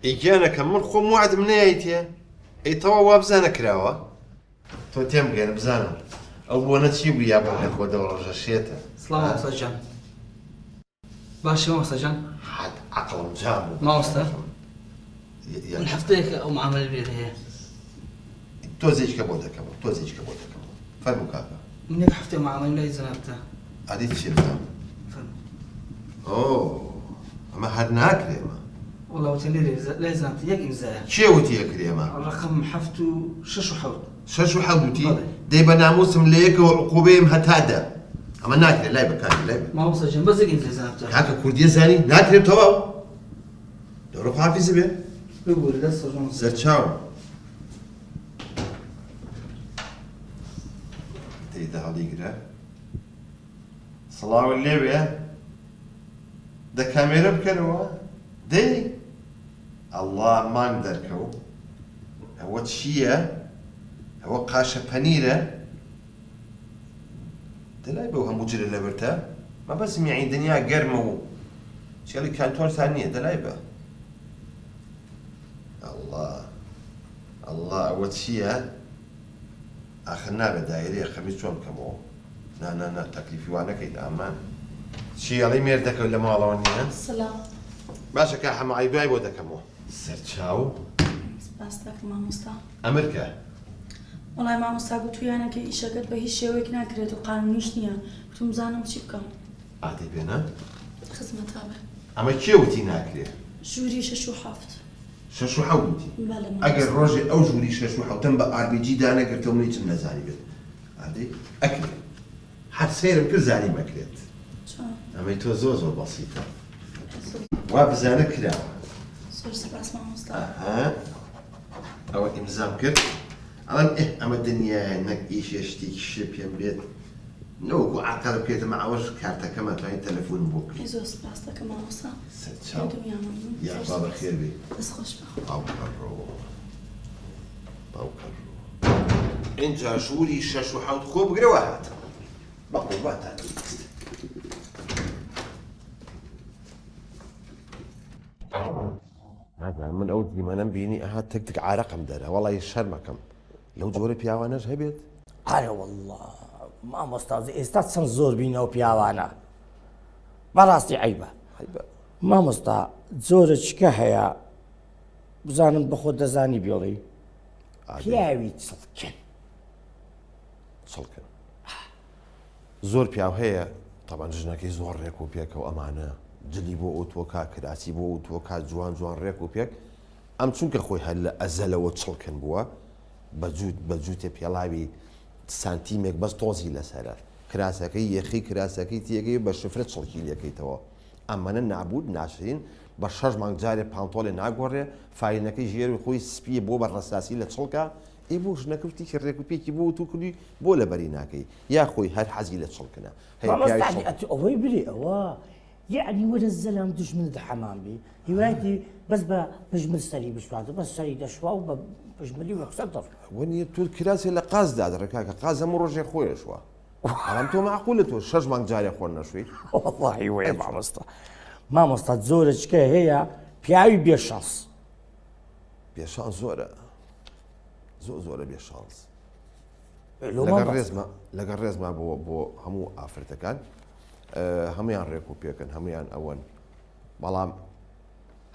ئەی گیانەکەم من خۆم وەعدم نەیایتێ ئەی تەواو وابزانە کراوە. تۆ تێم بگەیەنە بزانم ئەو بۆنە چی بوو یا بۆ خۆ دەو ڕۆژە شێتە. سڵاو مامۆستا گیان باشی مامۆستا گیان. حەد عەقڵم جام بوو. مامۆستا من هەفتەیەکە ئەو معامەلە لێرە هەیە. تۆزێکە بۆ دەکەمەوە تۆزێکە بۆ دەکەمەوە فەرموو کاکە. من یەک هەفتەیە معامەلەم لای جەنابتە. ئەدی چیە بزانم. فەرموو. ئۆ ئەمە هەر ناکرێ ئەمە. وەڵا وتیان لێرە لای جەنابتە یەک ئیمزایە. کێ وتی ئەکرێ ئەمە؟ ڕەقەم حەفت و شەش و حەوت. شەش و حەوت وتی؟ بەڵێ. دەی بە ناموسم لە یەکەوە عقوبەیم هەتا دە. ئەمە ناکرێ لای بە کاکە لای بە. مامۆستا گیان بەس یەک ئیمزای جەنابتە. کاکە کوردیە زانی ناکرێ تەواو. دەورە خوا حافیز بێ. ببورە دەست خۆش مامۆستا. سەرچاوم. دەی دە هەڵیگرە. سڵاوت لێبێ دە کامێرە بکەرەوە دەی ئەڵا مانگ دەرکەو ئەوە چییە ئەوە قاشە پەنیرە دەلای بەو هەموو جلە لەبەرتە مەبەستم یەعنی دنیا گەرمە و چێڵی کانتۆرتان نییە دەلای بە ئەڵا ئەڵا ئەوە چییە ئاخر نابێت دایرەیە قەمیس چۆن بکەمەوە نا نا نا تەکلیفی وا نەکەیت ئامان. چی ئەڵێی مێردەکەو لە ماڵەوە نییە؟ سڵاو. باشە کا حەمە عەلی دوای بۆ دەکەمەوە. سەرچاو. سپاس دەکەم مامۆستا. ئەمر کە. وەڵای مامۆستا گوتویانە کە ئیشەکەت بە هیچ شێوەیەک ناکرێت و قانونیش نییە گوتم بزانم چی بکەم. ئادەی بێنە. خزمەتا بێ. ئەمە کێ وتی ناکرێ؟ ژووری شەش و حەفت. شەش و حەوت وتی. ئەگەر ڕۆژێ ئەو ژووری شەش و حەوتەم بە ئاربیجی دانەگرتەوە من هیچم نەزانیبێت. ئادەی ئەکرێ. هەر سەیرم کرد زانیم ئەکرێت. ئەمەی تۆ زۆر زۆر بەسیتە. وا بزانە کراوە. زۆر سپاس مامۆستا. ئەها ئەوە ئیمزام کرد. ئەڵێم ئێه ئەمە دنیایە نەک ئیشێ شتێکی شێ پێم بێت. نەوەکو عەقەرب بکەیتە مەعەوەش کارتەکەم ئەتوانی تەلەفونم بۆ بکەی. زۆر سپاس دەکەم مامۆستا. سەرچاو. دنیا مەمنون. یاخوا بەخێر بێی. دەست خۆش بێ. باوکە ڕۆ باوکە ڕۆ. ئینجا ژووری شەش و حەوت خۆ بگرەوە هاتم بەقوربانتان بێت. نازانم من ئەو دیمەنەم بینی ئەها تک تک عارەقم دەرا وەڵی شەرمەکەم لەو جۆرە پیاوانەش هەبێت. ئەرێ واللە مامۆستا ئێستا چەند زۆر بین ئەو پیاوانە بەڕاستی عیبە مامۆستا جۆرە چکە هەیە بزانم بەخۆ دەزانی بێڵی پیاوی چڵکن چڵکن زۆر پیاو هەیە تەبعەن ژنەکەی زۆر ڕێک و پێکە و ئەمانە جلی بۆ ئەوتووەکا کراسی بۆ ئەوتووەکا جوان جوان ڕێک و پێک ئەم چونکە خۆی هەر لە ئەزەلەوە چڵکن بووە بە جووت بە جووتێ پێڵاوی سانتیمێک بەس تۆزی لەسەرە کراسەکەی یەخی کراسەکەی تێگەی بە شفرە چڵکی لێکەیتەوە ئەمەنە نابوت ناشرین بە شەش مانگ جارێ پانتۆلێ ناگۆڕێ فاینەکەی ژێر خۆی سپیە بۆ بە ڕەساسی لە چڵکە ئێ بۆ ژنەکە وتیکی ڕێک و پێکی بۆ وتوو کردووی بۆ لەبەری ناکەی یا خۆی هەر حەزی لە چڵکنە هەیە پیاوی مامۆستا چڵک. ئەتو ئەوەی برێ ئەوە یەعنی وەرە زەلام دوژمنت حەمام بی هیوایەتی بەس بە پژمل سەری بشوات بەس سەری دەشوا و بە پژملی وەخسەر دەڕ وەنیە تۆ کراسێ لە قاز دادڕێ کاکە قاز هەموو ڕۆژێ خۆی ئەشوا بەڵام تۆ مەعقولە تۆ شەش مانگ جارێ خۆت نەشوی وەڵڵاهی وەیە مامۆستا مامۆستا جۆرەچکە هەیە پیاوی بێ شانس بێ شانس زۆرە زۆر زۆرە بێ شانس لەگەڵ ڕێزما لەگەڵ ڕێزما بۆ بۆ هەموو ئافرەتەکان هەمویان ڕێک و پێکن هەمویان ئەوەن بەڵام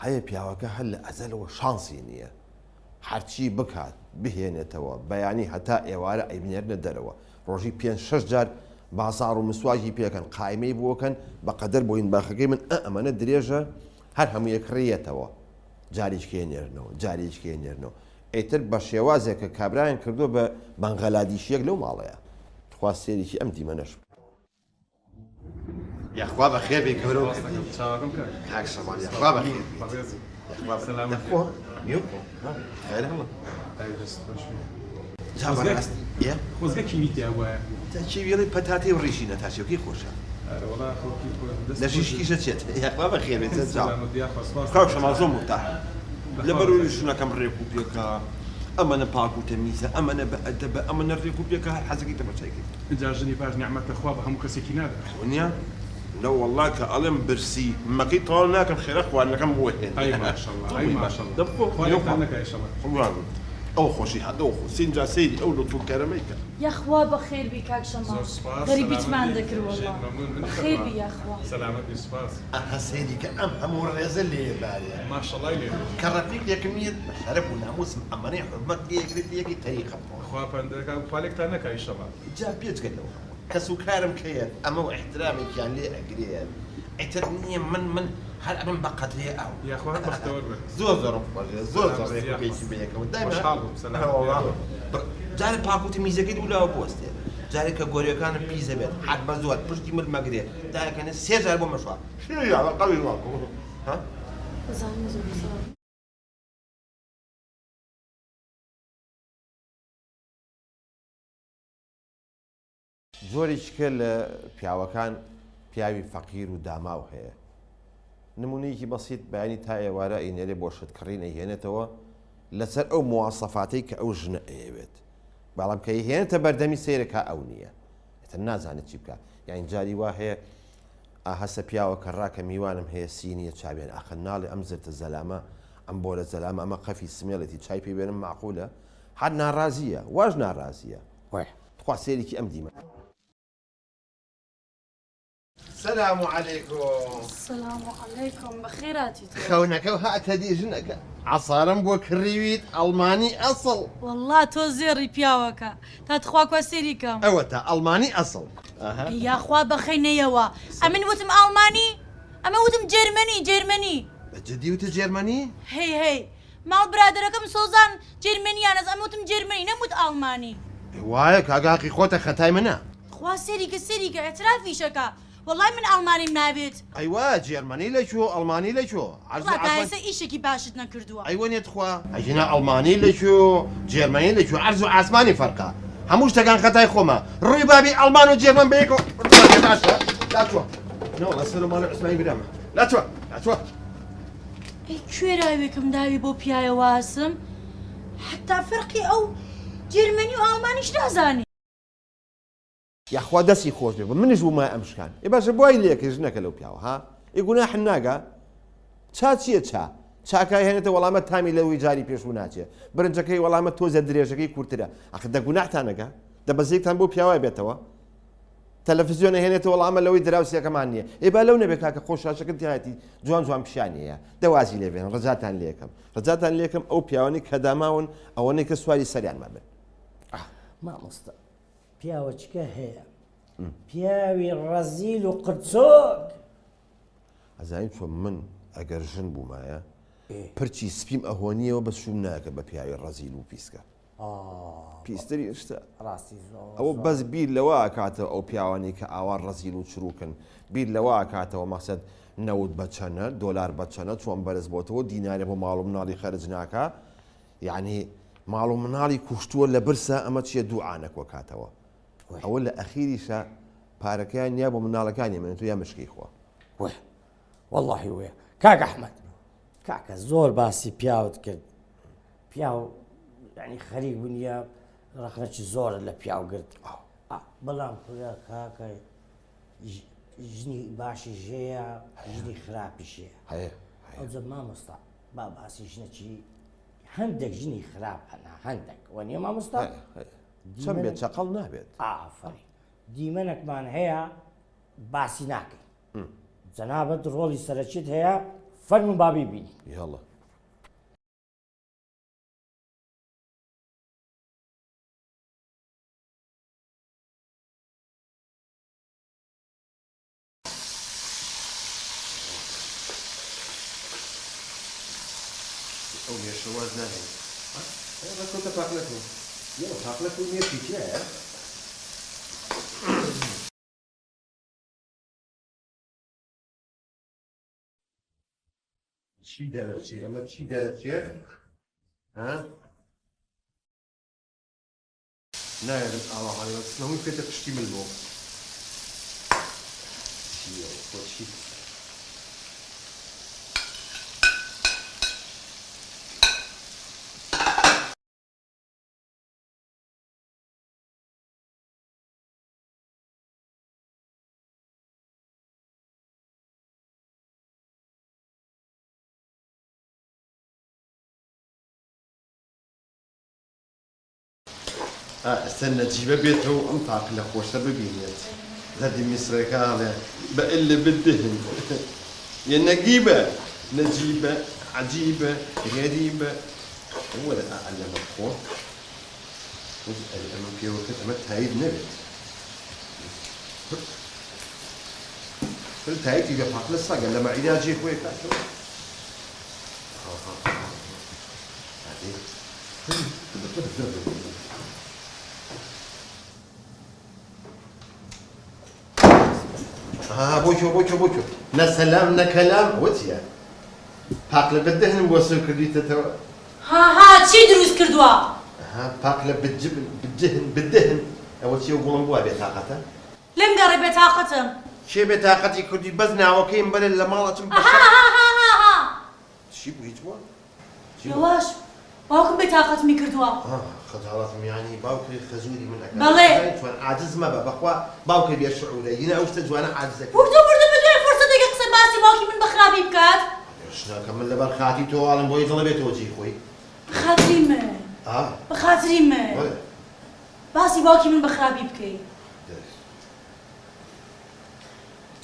هەیە پیاوەکە هەر لە ئەزەلەوە شانسی نییە هەرچی بکات بهێنێتەوە بەیانی هەتا ئێوارە ئەیبنێرنە دەرەوە ڕۆژی پێ شش جار بازار و مسواکی پێکەن قایمەی بۆکەن بەقەدەر بۆین باخەکەی من ئەمەنە درێژە هەر هەموو یەکڕیەتەوە جارێکیکەی نێرنەوە جارێکیکەی نێرنەوە ئیتر بە شێوازێک کە کابرایان کردووە بە بەنغەلادیشیەک لەو ماڵەیە. تخوا سێرێکی ئەم دیمەنەش بکە. یاخوا بەخێر بێی گەورەو کردی کاک شەماڵ یاخوا بەخێر بێیت یاخوا دەخۆ نیو خێر هەڵە جا بەڕاستی خۆزگە کیوی تیا بوایە. جا کیوی ئەڵێی پەتاتەی و ڕیشی نەتاشیەکەی خۆشە. ئەرە وەڵا خەڵکی دەست لە ژیشکیشە چێت یاخوا بەخێر بێت جا کاک شەماڵ زۆر مورتاحم لەبەر ئەوەی ژنەکەم ڕێک و پێکە ئەمەنە پاک و تەمیزە ئەمەنە بە ئەدەبە ئەمەنە ڕێک و پێکە هەر حەزەکەی تەماشای کەی. ئینجا ژنی باش نیعمەتە خوا بە هەموو کەسێکی نادا. وەنیە؟ نەوەڵڵا کە ئەڵێم برسی مەکەی تەواو ناکەم خێرا خواردنەکەم بۆ هێن. ئەی ماشەڵڵا ئەی ماشەڵڵا دە بخۆ خوا لێتان نەکا ئیشەڵڵا. قوربان بم ئەو خۆشی هات ئەو خۆ سینجا سەیری ئەو لوتف و کەرەمەی کە. یاخوا بەخێربی کاک شەماڵ زۆر سوپاس غەریبیتمان سەلامەت بی دەکرد وەڵا شەهید مەمنون منیش بەخێر بی هەروەها یاخوا. سەلامەت بی سوپاس. ئەها سەیری کە ئەم هەموو ڕێزە لێ بارێ. ماشەڵای لێ بێ. کە ڕەفیقێکم نیە بە شەرەف و ناموسم ئەمەنەی حورمەت لێ ئەگرێت لێ ئەگەی تەریقەم بۆ. خوا پەندەکا خوا لێکتان نەکا ئیشەڵا. جا بێجگە لەو هەموو کەس و کارم کەیەت ئەمە و ئیحترامێکیان لێ ئەگرێت ئیتر نیە من من هەر ئەبم بە قەترەیە ئاو. یاخوا هەر بەختەوەر بن. زۆر زۆرم خۆش دەوێت زۆر زۆر سەلامەتی ڕێک و یاخوا. پێکی بەیەکەوە دایمە خۆشحاڵ بووم سەلامەت بی ئەوەڵا یاخوا. جارێ پاکوتی میزەکەی دوولاوە بوەستێ جارێ کە گۆریەکانم پیس ئەبێت حەد بە زۆر پشتی مل مەگرێ دایەکەنێ سێ جار بۆ مەشوا شێ یاڵە قەوی واکۆ ها. ئەزانم زۆر زۆر. جۆرێکیکە لە پیاوەکان پیاوی فەقیر و داماو هەیە نمونەیەکی بەسیت بەیانی تا ئێوارە ئەینێرێ بۆ شت کڕین ئەیهێنێتەوە لەسەر ئەو مواسەفاتەی کە ئەو ژنە ئەیەوێت بەڵام کە ئەیهێنێتە بەردەمی سەیرەکا ئەو نییە ئیتر نازانێت چی بکا یانی جاری وا هەیە ئاهەسە پیاوە کە ڕاکە میوانم هەیە سینیە چاوێن ئاخە ناڵێ ئەم زرتە زەلامە ئەم بۆرە زەلامە ئەمە قەفی سمێڵێتی چای پێ بێنم معقولە هەر ناڕازیە واش ناڕازیە تخوا سەیرێکی ئەم دیمە. سلام علیکم. سلام علیکم بەخێر هاتیتەوە. خەونەکەو هاتە دی ژنەکە عەسارەم بۆ کڕیویت ئەڵمانی ئەسڵ. وەڵا تۆ زێڕی پیاوەکە تا تخوا کوا سێری کەم. ئەوەتا ئەڵمانی ئەسڵ. ئەها. ئەی یاخوا بەخەی نەیەوە ئەمن وتم ئاڵمانی ئەمە وتم جێرمەنی جێرمەنی. بە جدی وتت جێرمەنی؟ هەی هەی ماڵ برادەرەکەم سۆزان جێرمەنیانەس ئەم وتم جێرمەنی نەم وت ئاڵمانی. ئێ وایە کاکە هەقی خۆتە خەتای منە. تخوا سێری کە سێری کە ئیعترافیشەکا وەڵای من ئاڵمانیم ناوێت. ئەی وایە جێرمەنی لە کوێ و ئەڵمانی لە کوێ عەرز و وەڵا تا عەسمان. ئێستا ئیشێکی باشت نەکردووە. ئەی وەنیە تخوا. ئەگینا ئەڵمانی لە کوێ و جێرمەنی لە کوێ عەرز و عاسمانی فەرقە هەموو شتەکان خەتای خۆمە ڕووی بابی ئەڵمان و جێرمەن بەیەکەوە باشە لاچوە نەوەڵا سەر و ماڵی عوسمانی برامە لاچوە لاچوە. ئەی کوێراوێکم داوی بۆ پیاوێ واسم حەتا فەرقی ئەو جێرمەنی و ئاڵمانیش نازانێ. یاخوا دەستی خۆش بێ منیش بوومایە ئەم شکان ئێ باشە بۆ وای لێکەی ژنەکە لەو پیاوە ها ئێ گوناحن ناگا چا چییە چا چاکە هێنێتە وەڵامە تامی لەوەی جاری پێشوو ناچێ برنجەکەی وەڵامە تۆزە درێژەکەی کورترە ئەخ دە گوناحتان نەگا دە بەزێکتان بۆ پیاوە بێتەوە تەلەفزیۆن هێنێتە وەڵامە لەوەی دراوسێکەمان نییە ئێ با لەو نەبێ کاکە خۆ شاشەکە تایەتی جوان جوان پیشانیەیە دەوازی لێبێن ڕجاتان لێکەم ڕجاتان لێکەم ئەو پیاوانی کە داماون ئەوەنەی کە سواری سەریان مەبن مامۆستا پیاوەچکە هەیە پیاوی ڕەزیل و قرچۆک. ئەزانی چۆن من ئەگەر ژن بوومایە پرچی سپیم ئەهۆنیەوە بەس شوم ناکە بە پیاوی ڕەزیل و پیسکە پیستری شتە ڕاستی زۆر ئەوە بەس بیر لەوە ئەکاتەوە ئەو پیاوانەی کە ئاوا ڕەزیل و چروکن بیر لەوە ئەکاتەوە مەقسەد نەوت بە چەنە دۆلار بە چەنە چۆن بەرز بۆتەوە دینارێ بۆ ماڵ و مناڵی خەرج ناکا یەعنی ماڵ و مناڵی کوشتووە لە برسا ئەمە چیە دوو عانە کۆکاتەوە ئەوە لە ئەخیریشا پارەکەیان یا بۆ مناڵەکانی منێت و یا مشکەی خوا. وە وەڵاهی وەیە کاک ئەحمەد کاکە زۆر باسی پیاوت کرد پیاو یعنی خەریک بنیە ڕەخنەکی زۆرت لە پیاو گرت بەڵام کورە کاکە ژنی باشی ژەیە ژنی خراپیشەیە هەیە ئەوجە مامۆستا با باسی ژنەکی هەندێک ژنی خراپ هەنا هەندێک وەنیە مامۆستا چەند بێت چەقەڵ نابێت ئافرین دیمەنێکمان هەیە باسی ناکەین جەنابەت ڕۆڵی سەرەکیت هەیە فەرمو بابی بینی یاڵە ئەو مێشە واز ناهێنێ. ئەی ڕێکەوتە پاقلەکە. یاوە پاقلەکە و مێشی تیایە. چی دەرەچێ ئەمە چی دەرەچێ ها؟ نایەرم ئاوا هەڵی بەستم هەمووی بکەیتە پشتی ملمەوە. چییە خۆ چی؟ ئا ئێستا نەجیبە بێتەوە ئەم پاقلە خۆشە ببینێت دەردی میسرێکە ئەڵێ بە اللە بالدهن یە نەگیبە نەجیبە عەجیبە غەریبە وەرە ئا لەمە بخۆ وت ئەرێ ئەمەم پێوە کرد ئەمە تایت نەبێت تایتی بێ پاقلە سەگە لە مەعیدا جێ خۆی کاتەوە ها بۆ کوێ بۆ کوێ بۆ کوێ نە سەلام نە کەلام ئەوە چییە پاقلە بە دهنم بۆ سوور کردویتەتەوە ها ها چی دروست کردووە؟ ها پاقلە بالجبن بالدهن بالدهن ئەوە چییە و گوڵم بووە بێتاقەتە؟ لێم گەڕێ بێتاقەتم. کێ بێتاقەتی کردووی بەس ناوەکەیم بەرە لە ماڵ ئەچم بە شەق. هاهاهاهاها. چی بوو هیچ بووە؟ چی بوو؟ یەواش باوکم بێتاقەتمی کردووە. ئاه خەجاڵەتم یانی باوکت خەزووری من ئەکات بەڵێ. ئەزانی چۆن عاجز مەبە بەخوا باوکت بێ شعورە یینە ئەو شتە جوانە عاجزەکەی. وردە وردە بەدوای فرسەتێکە قسە باسی باوکی من بە خراپی بکات. ژنەکە من لەبەر خاتری تۆ ئەڵێم بۆی دڵە بێتەوە جێی خۆی. بە خاتری من. ئاه. بە خاتری من. بەڵێ. باسی باوکی من بە خراپی بکەی. دەست.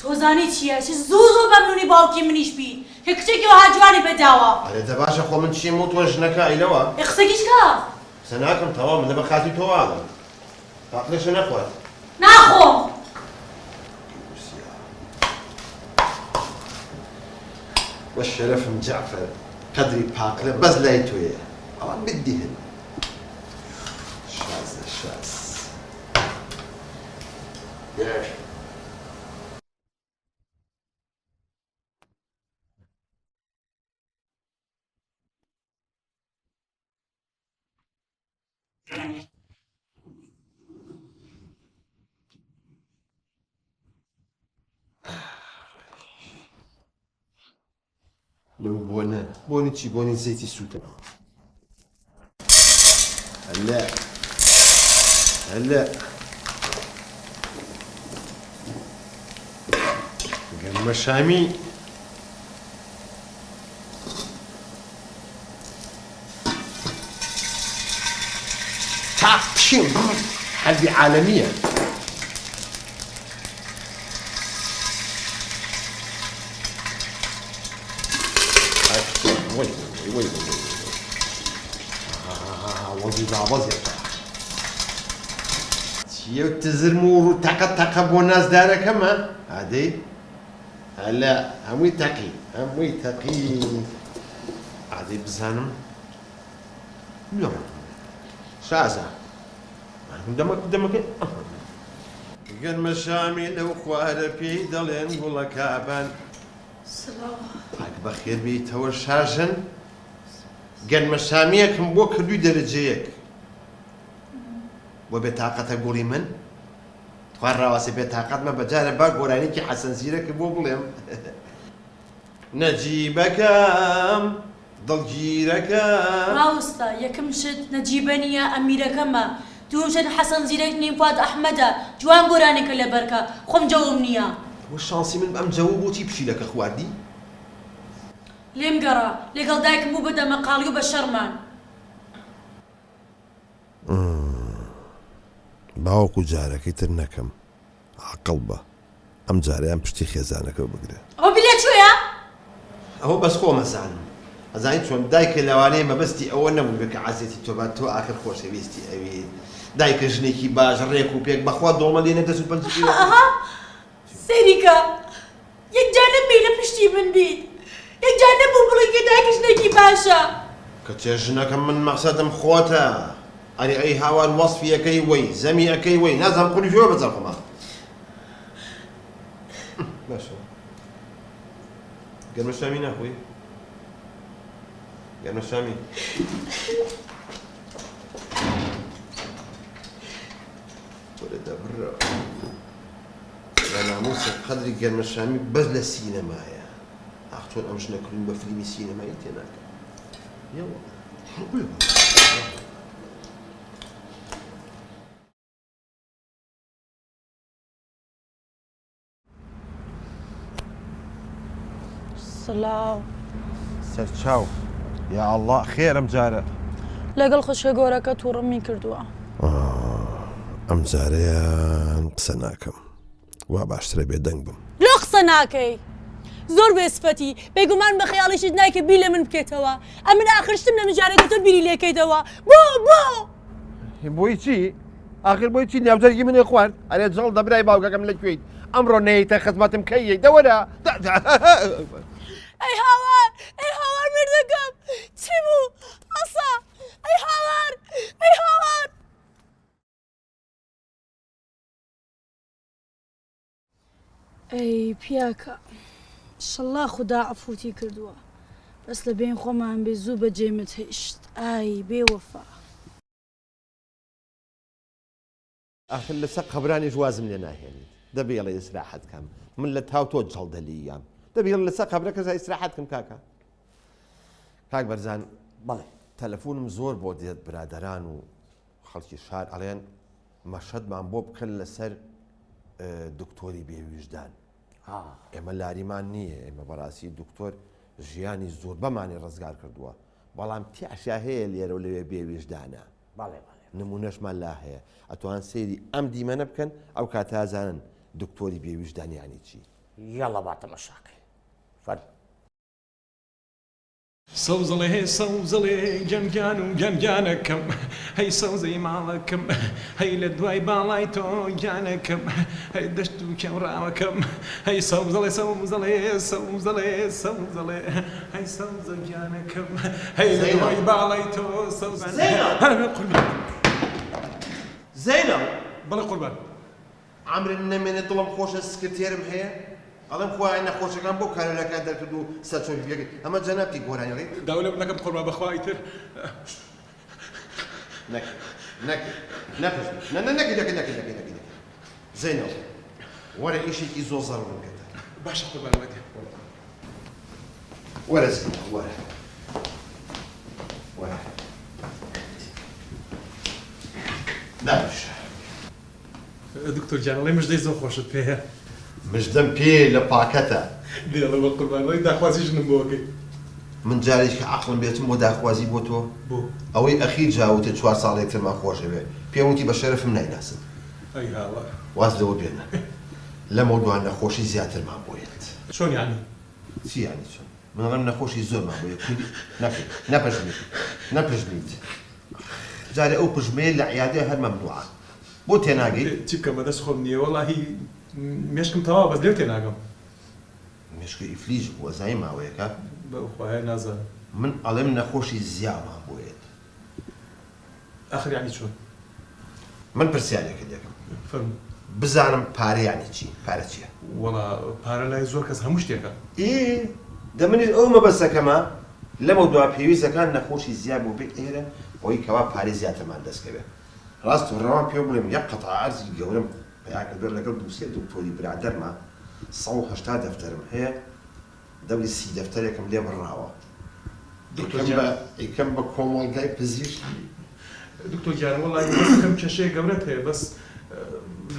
تۆ زانی چیە چ زوو زوو مەمنونی باوکی منیش بی کە کچێکی وەها جوانی پێ داوە. ئەرێ دە باشە خۆ من چیم و تۆ ژنەکە ئەی لەوە. ئێ قسەکیش کە. قسە ناکەم تەواو من لەبەر خاتری تۆ ئاڵم باقلێشە نەخوارد. ناخۆم. وە شەرەفم جەعفەر قەدری پاقلە بەس لای تۆیە بەڵام بدیهن شازە شاز. لەو بۆنە بۆنی چی بۆنی زەیتی سووتە هەلە هەلە گەمە شامی تاقشیم حەربی عالەمیە. وەزی دابەزێتە چییە و تزرم و تەقە تەقە بۆ نازدارەکەمە ئادەی هەلە هەمووی تەقی هەمووی تەقی ئادەی بزانم شازە دەمەک دەمەکەی گەرمە شامی لەو خوارە پێی دەڵێن گوڵە کابان. سڵاو. ئاک بەخێر بێیتەوە شاژن. گەنمە شامیەکم بۆ کردووی دەرەجە یەک. بۆ بێ تاقەتە گوڵی من؟ تخوا ڕاوەسێ بێ تاقەت مەبە جارێ با گۆرانیەکی حەسەن زیرەکت بۆ بڵێم. نەجیبەکەم دڵگیرەکەم. ڕاوستە یەکم شت نەجیبە نیە ئەمیرەکەمە دووەم شت حەسەن زیرەک نیم فواد ئەحمەدە جوان گۆرانیەکە لەبەرکە خۆم جەوم نیە. ئەوە شانسی من ئەم جەوە بۆچی پشیلەکە خواردی؟ لێم گەڕا لەگەڵ دایکم بوو بە دەمەقاڵی و بە شەڕمان. باوەکو جارەکەی تر نەکەم عاقڵ بە ئەم جارەیان پشتی خێزانەکەو بگرە. ئەوە بیلە کوێیە؟ ئەوە بەس خۆم ئەزانم. ئەزانی چۆن دایکە لەوانەیە مەبەستی ئەوە نەبووبێ کە عەزێتی تۆ بات تۆ ئاخر خۆشەویستی ئەویت دایکە ژنێکی باش ڕێک و پێک بەخوا دۆڵمە لێنە دەست و پەنجی پێوە ئەها سەیری کە یەک جار نەبی لە پشتی من بیت یەک جار نەبوو بڵێی کە دایکە ژنێکی باشە. کچێ ژنەکەم من مەقسەدم خۆتە ئەرێ ئەی هاوار وەسفی ئەکەی وەی زەمی ئەکەی وەی نازانم قوری کوێوە بەسەر خۆما باشە گەرمە شامی ناخۆی گەرمە شامی وەرە دەبڕە لە ناموسە قەدری گەرمە شامی بەس لە سینەمایە ئاخ چۆن ئەم ژنە کردوون بە فلیمی سینەمایی تێناگەم یەوە سڵاو. سەرچاو یا ئەڵڵا خێر ئەم جارە. لەگەڵ خوشکە گۆرەکە توڕەمی کردووە. ئەمجارەیان قسە ناکەم وا باشترە بێدەنگ بم. لۆ قسە ناکەی؟ زۆر بێ سفەتی، بێگومان بە خەیاڵیشت نایکە بیر لە من بکەیتەوە، ئەمن ئاخر شتم لە مجارێکە تۆ بیری لێکەیتەوە، بۆ؟ بۆ؟ بۆی چی؟ ئاخر بۆی چی ناوجەرگی منی خوارد؟ ئەرێ جەڵدە برای باوکەکەم لە کوێیت؟ ئەمڕۆ نەیەیتە خزمەتم کەی یەی؟ دە وەرە. ئەی هاوار، ئەی هاوار مێردەکەم، چی بوو؟ هەڵسا، ئەی هاوار، ئەی هاوار. ئەی پیاکە شەڵا خودا عەفوتی کردووە بەس لە بەین خۆمان بێ زوو بەجێمت هێشت ئای بێ وەفا. ئاخر لەسەر قەبرانیش وازم لێ ناهێنیت دە بێڵێ ئیسراحەت کەم من لە تاو تۆ جەڵدە لییام دە بێڵ لەسەر قەبرەکەشا ئیسراحەت کەم کاکە کاک بەرزان بەڵێ تەلەفونم زۆر بۆ دێت برادەران و خەڵکی شار ئەڵێن مەشەدمان بۆ بکەن لەسەر دکتۆری بێویژدان ئێمە لاریمان نییە ئێمە بەڕاستی دکتۆر ژیانی زۆربەمانی ڕزگار کردووە بەڵام تیاشا هەیە لێرە و لەوێ بێویژدانە نمونەشمان لا هەیە ئەتوان سەیری ئەم دیمەنە بکەن ئەو کاتازانن دکتۆری بێویژدان یانی چی یاڵا با تەمەشاکەین فەرموو. سەوزڵێ سەوزڵێ گیان گیان و گیان گیانەکەم هەی سەوزەی ماڵەکەم هەی لە دوای باڵای تۆ گیانەکەم هەی دەشت و کێو ڕاوەکەم هەی سەوزڵێ سەوزڵێ سەوزڵێ سەوزڵێ هەی سەوزە گیانەکەم هەی لە دوای باڵای تۆ سەوزە زەینەڵ قوربان زەینەڵ بەڵێ قوربان. عەمرم نەمێنێ دڵم خۆشە سکرتێرم هەیە ئەڵێم خوایە نەخۆشەکان بۆ کانۆلاکەیان دەرکرد و سەرچۆپی پێکرد ئەمە جەنابتی گۆرانی ڕێی داوای لێ نەکەم قوربان بەخوا ئیتر. نەکەی نەکەی نەپژمی نە نە نەکەی نەکەی نەکەی نەکەی نەکەی نەکەی زەینەڵ وەرە ئیشێکی زۆر زەروورم پێتە. باشە قوربان وەرە. وەرە زەینەڵ وەرە وەرە دانیشە. دکتۆر گیان ئەڵێی مژدەی زۆر خۆشت پێیە. مژدەم پێیە لە پاکەتە. دەی ئەڵێ بەقوربان ئەڵێی داخوازی ژنم بۆ ئەکەی. من جارێکی کە عەقڵم بێتم بۆ داخوازی بۆ تۆ؟ بۆ؟ ئەوەی ئەخیر جا وتت چوار ساڵە یەکترمان خۆش ئەوێ پێم وتی بە شەرەفم نایناسم. ئەی هاوار. واز لەوە بێنە لەمەودوا نەخۆشی زیاترمان بۆ یەت. چۆن یانی؟ چی یانی چۆن؟ من ئەڵێم نەخۆشی زۆرمان بۆ یەت کوری نەکەی نەپژمیت نەپژمیت جارێ ئەو پژمەیە لە عیادە هەر مەمنوعە بۆ تێناگەی؟ چی بکەم بەدەست خۆم نییە وەڵاهی مێشکم تەواوە بەس لێو تێناگەم. مێشکت ئیفلیج بووە زانی ماوەیەکە؟ بەخوایە نازانم. من ئەڵێم نەخۆشی زیامان بۆ یەت. ئاخر یەعنی چۆن؟ من پرسیارێکت دەکەم. فەرموو. بزانم پارە یەعنی چی؟ پارە چییە؟ وەڵا پارە لای زۆر کەس هەموو شتێکە. ئێ دە منیش ئەو مەبەستەکەمە، لەمەودوا پێویست دەکات نەخۆشی زیا بۆ بێ ئێرە بۆی کەوا پارەی زیاترمان دەست کەوێ. ڕاست و ڕەوان پێو بڵێم یەک قەتعە عەرزی گەورەم پەیا کردوە لەگەڵ دوو سێ دکتۆری برادەرما 180 دەفتەرم هەیە دەوری 30 دەفتەرێکم لێ بڕاوە دکتۆر گیان. ئەیکەم بە کۆمەڵگای پزیشکی. دکتۆر گیان وەڵاهی هەست دەکەم کێشەیەک گەورەت هەیە بەس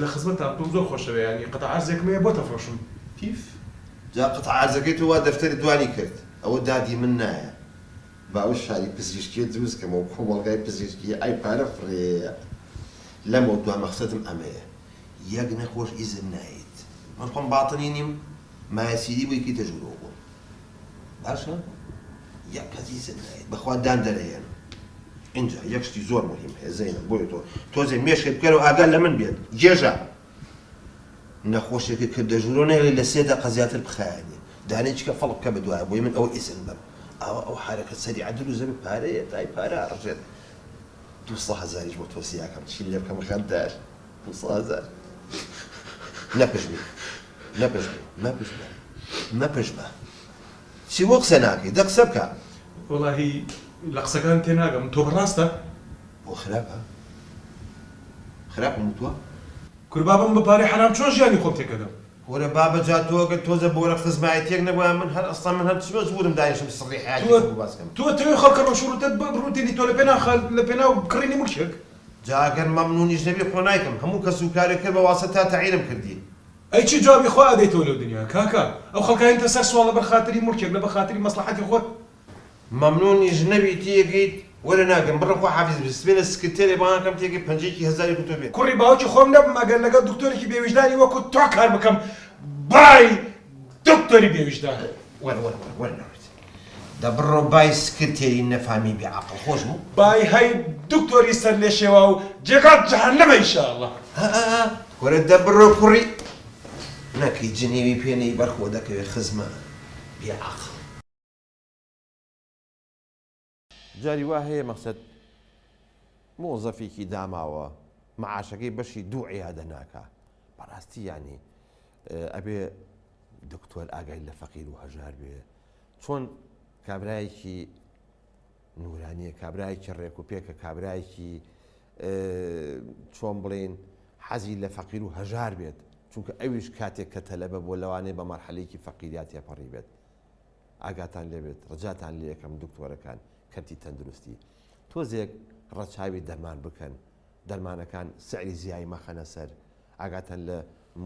لە خزمەتتان تۆم زۆر خۆشەوێ یانی قەتعە عەرزێکم هەیە بۆت ئەفرۆشم. پیف جا قەتعە عەرزەکەی تۆ وا دەفتەری دوانی کرد ئەوە دادی من نایە. با ئەو شاری پزیشکیە دروست کەمەوە کۆمەڵگای پزیشکی ئای پارە فڕێیە لەمەو دوا مەخسەدم ئەمەیە یەک نەخۆش ئیزن نایت من خۆم باتنی نیم مایەسیری بۆی کەیتە ژورەوە بۆم باشە یەک کەس ئیزن نایت بەخوا دان دەرەهێنم ئینجا یەک شتی زۆر مهم هەیە زەینەب بۆیە تۆ تۆزێ مێشکت بکەرەوە ئاگا لە من بێت گێژە نەخۆشێکت کردە ژوورۆ نەیڵی لە سێ دەقە زیاتر بخایەنێ دانەی چکە فەڵ بکە بە دوایە بۆی من ئەوە ئیزن بەم ئاوا ئەو حەرەکە سەریعە دروست دەبێ پارەیە تای پارە ئەڕژێت دوو هەزاریش بۆ تۆ زیاکەم چی لێ بکەم غەدار دوو هەزار نەپژمی نەپژمی مەپژمە مەپژمە چی بۆ قسە ناکەی دە قسە بکە. وەڵاهی لە قسەکانت تێناگەم تۆ بەڕاستە؟ بۆ خراپە؟ خراپم وتوە؟ کورە بابە من بە پارەی حەرام چۆن ژیانی خۆم تێکەدەم؟ کورە بابە جا تۆ ئەگەر تۆزە بۆرە خزمایەتیەک نەبوایە من هەر ئەسڵەن من هەر چ مەجبورم دانیشم سڕی حەیاتی خۆم بۆ باس کەم. تۆ ئەتەوێ خەڵکە ڕەش و ڕوتە بڕوتێنی تۆ لەپێناو خە لەپێناو کڕینی موڵکێک؟ جا ئەگەر مەمنونیش نەبی خۆ نایکەم هەموو کەس و کارێک کرد بە واسە تا تەعینم کردی. ئەی چی جوابی خوا ئەدەیتەوە لەو دنیا کاکە ئەو خەڵکە هێنتە سەر سواڵ لەبەر خاتری موڵکێک لەبەر خاتری مەسڵەحەتی خۆت. مەمنونیش نەبی تێگەیت. وەرە ناگەم بڕۆ خوا حافیز بی سبەینێ سکرتێرێ بانگ کەم تێکەی پەنجەیەکی هەزاری بۆ تۆ بێنێ. کوڕی باوکی خۆم نەبم ئەگەر لەگەڵ دکتۆرێکی بێ ویژدانی وەکو تۆ کار بکەم بای دکتۆری بێ ویژدان. وەرە وەرە وەرە وەرە نەوید دە بڕۆ بای سکرتێری نەفامی بێ عەقڵ خۆش بوو. بای هەی دکتۆری سەر لێشێواو جێگات جەهەنەمە ئیشاڵڵا. ها ها ها کورە دە بڕۆ کوڕی نەکەی جنێوی پێ نەی بەر خۆ دەکەوێ خزمە بێ عەقڵ. جاری وا هەیە مەقسەد مۆزەفێکی داماوە معاشەکەی بەشی دوو عیادە ناکا بەڕاستی یانی ئەبێ دکتۆر ئاگای لە فەقیر و هەژار بێ چۆن کابرایەکی نورانیە کابرایەکی ڕێک و پێکە کابرایەکی چۆن بڵین حەزی لە فەقیر و هەژار بێت چونکە ئەویش کاتێک کە تەلەبە بۆ لەوانەیە بە مەرحەلێکی فەقیریا تێپەڕی بێت ئاگاتان لێبێت ڕجاتان لێکەم دکتۆرەکان کەرتی تەندروستی تۆزێک ڕەچاوی دەرمان بکەن دەرمانەکان سعری زیای مەخەنە سەر ئاگاتان لە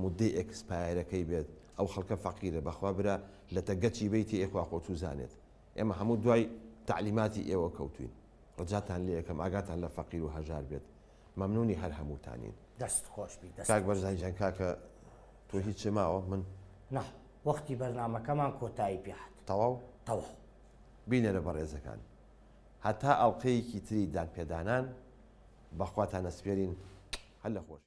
مودەی expire ەکەی بێت ئەو خەڵکە فەقیرە بەخوا برا لەتە گەچی بیتی ئێخوا خۆ چوزانێت ئێمە هەموو دوای تەعلیماتی ئێوە کەوتوین ڕجاتان لێکەم ئاگاتان لە فەقیر و هەژار بێت مەمنونی هەر هەمووتانین. دەست خۆش بی دەست. کاک بەرزان گیان کاکە تۆ هیچ ماوە من. نا وەختی بەرنامەکەمان کۆتایی پێ هات. تەواو؟ تەواو. بینەرە بەڕێزەکان هەتا ئەڵقەیەکی تری دانپێدانان بەخواتان ئەسپێرین هەر لە خۆشی.